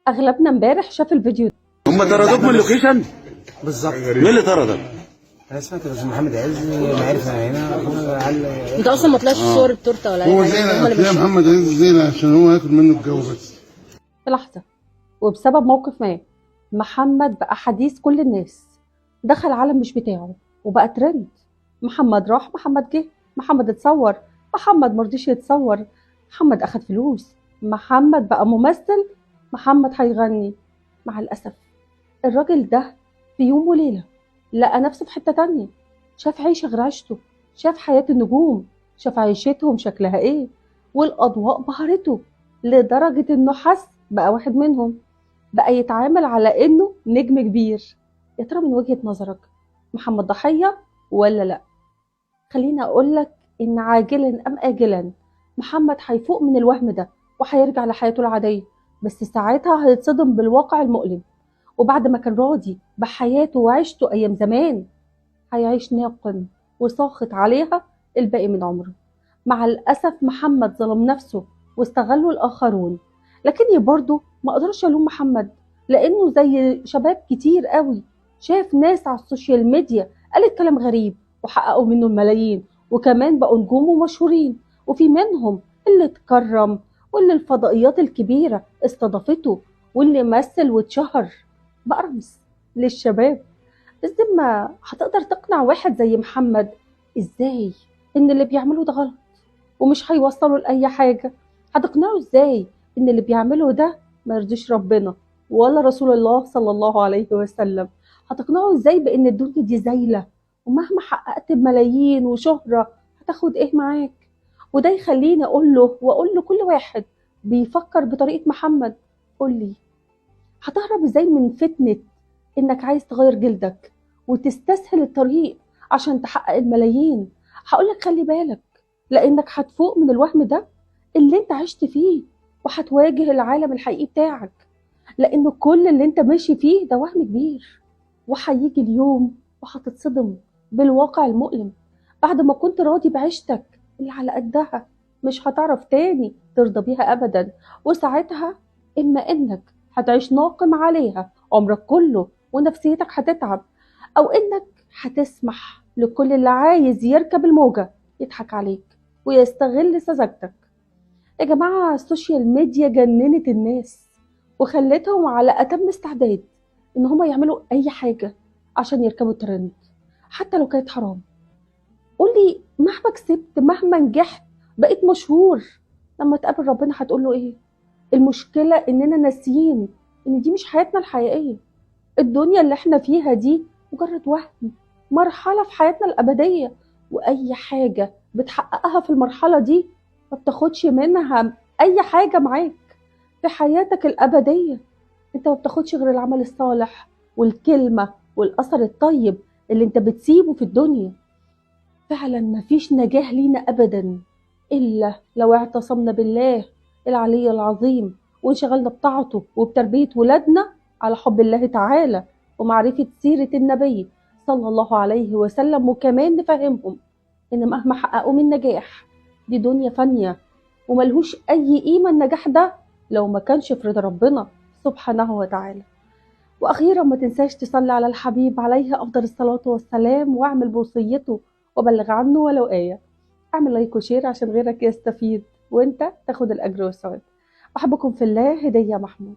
اغلبنا امبارح شاف الفيديو ده. هم طردوك من ال location؟ بالظبط. مين اللي طردك؟ انا سمعت بس محمد عز معرفة هنا. انت اصلا ما طلعش في صور التورتة ولا اي هو حاجة. زعل، هم اللي هتلاقي مشوا. محمد عز زعل عشان هو ياكل منه الجو بس. في لحظة وبسبب موقف ما، محمد بقى حديث كل الناس، دخل عالم مش بتاعه وبقى ترند. محمد راح، محمد جه، محمد اتصور، محمد مرضيش يتصور، محمد اخد فلوس، محمد بقى ممثل، محمد هيغني. مع الأسف الراجل ده في يوم وليلة لقى نفسه في حتة تانية، شاف عيشة غير عيشته، شاف حياة النجوم، شاف عيشتهم شكلها ايه، والأضواء بهرته لدرجة انه حس بقى واحد منهم، بقى يتعامل على انه نجم كبير. يا ترى من وجهة نظرك محمد ضحية ولا لا؟ خليني اقولك ان عاجلا ام اجلا محمد هيفوق من الوهم ده وهيرجع لحياته العادية، بس ساعتها هيتصدم بالواقع المؤلم. وبعد ما كان راضي بحياته وعيشته ايام زمان، هيعيش ناقم وساخط عليها الباقي من عمره. مع الأسف محمد ظلم نفسه واستغله الآخرون، لكني برضه ما أقدرش ألوم محمد، لأنه زي شباب كتير قوي شاف ناس على ال social media قالت كلام غريب وحققوا منه الملايين، وكمان بقوا نجوم ومشهورين، وفي منهم اللي اتكرم واللي الفضائيات الكبيرة استضافته واللي مثل واتشهر. بقى رمز للشباب. بس ما هتقدر تقنع واحد زي محمد ازاي ان اللي بيعمله ده غلط ومش هيوصله لأي حاجة؟ هتقنعه ازاي ان اللي بيعمله ده ما يرضيش ربنا ولا رسول الله صلى الله عليه وسلم؟ هتقنعه ازاي بان الدنيا دي زايلة ومهما حققت بملايين وشهرة هتاخد ايه معاك؟ وده يخليني اقول له واقول لكل واحد بيفكر بطريقة محمد، قول لي هتهرب ازاي من فتنة انك عايز تغير جلدك وتستسهل الطريق عشان تحقق الملايين؟ هقولك خلي بالك، لانك هتفوق من الوهم ده اللي انت عشت فيه وهتواجه العالم الحقيقي بتاعك، لان كل اللي انت ماشي فيه ده وهم كبير، وهيجي اليوم وهتتصدم بالواقع المؤلم. بعد ما كنت راضي بعيشتك اللي على قدها، مش هتعرف تاني ترضى بيها ابدا، وساعتها اما انك هتعيش ناقم عليها عمرك كله ونفسيتك هتتعب، او انك هتسمح لكل اللي عايز يركب الموجة يضحك عليك ويستغل سذاجتك. يا جماعة ال social media جننت الناس وخلتهم على أتم استعداد إن هما يعملوا أي حاجة عشان يركبوا الترند حتى لو كانت حرام. قولي مهما كسبت، مهما نجحت، بقيت مشهور، لما تقابل ربنا هتقول له إيه؟ المشكلة إننا ناسيين إن دي مش حياتنا الحقيقية. الدنيا اللي احنا فيها دي مجرد وهم، مرحلة في حياتنا الأبدية، وأي حاجة بتحققها في المرحلة دي ما بتاخدش منها أي حاجة معاك في حياتك الأبدية. انت ما بتاخدش غير العمل الصالح والكلمة والأثر الطيب اللي انت بتسيبه في الدنيا. فعلا ما فيش نجاح لينا أبدا إلا لو اعتصمنا بالله العلي العظيم وانشغلنا بطاعته وبتربية ولادنا على حب الله تعالى ومعرفة سيرة النبي صلى الله عليه وسلم، وكمان نفهمهم إن مهما حققوا من نجاح دي دنيا فانية وملهوش أي قيمة النجاح ده لو ما كانش في رضا ربنا سبحانه وتعالى. وأخيرا ما تنساش تصلي على الحبيب عليه أفضل الصلاة والسلام، واعمل بوصيته وبلغ عنه ولو آية. اعمل like و share عشان غيرك يستفيد وانت تاخد الأجر والثواب. أحبكم في الله. هدية محمود.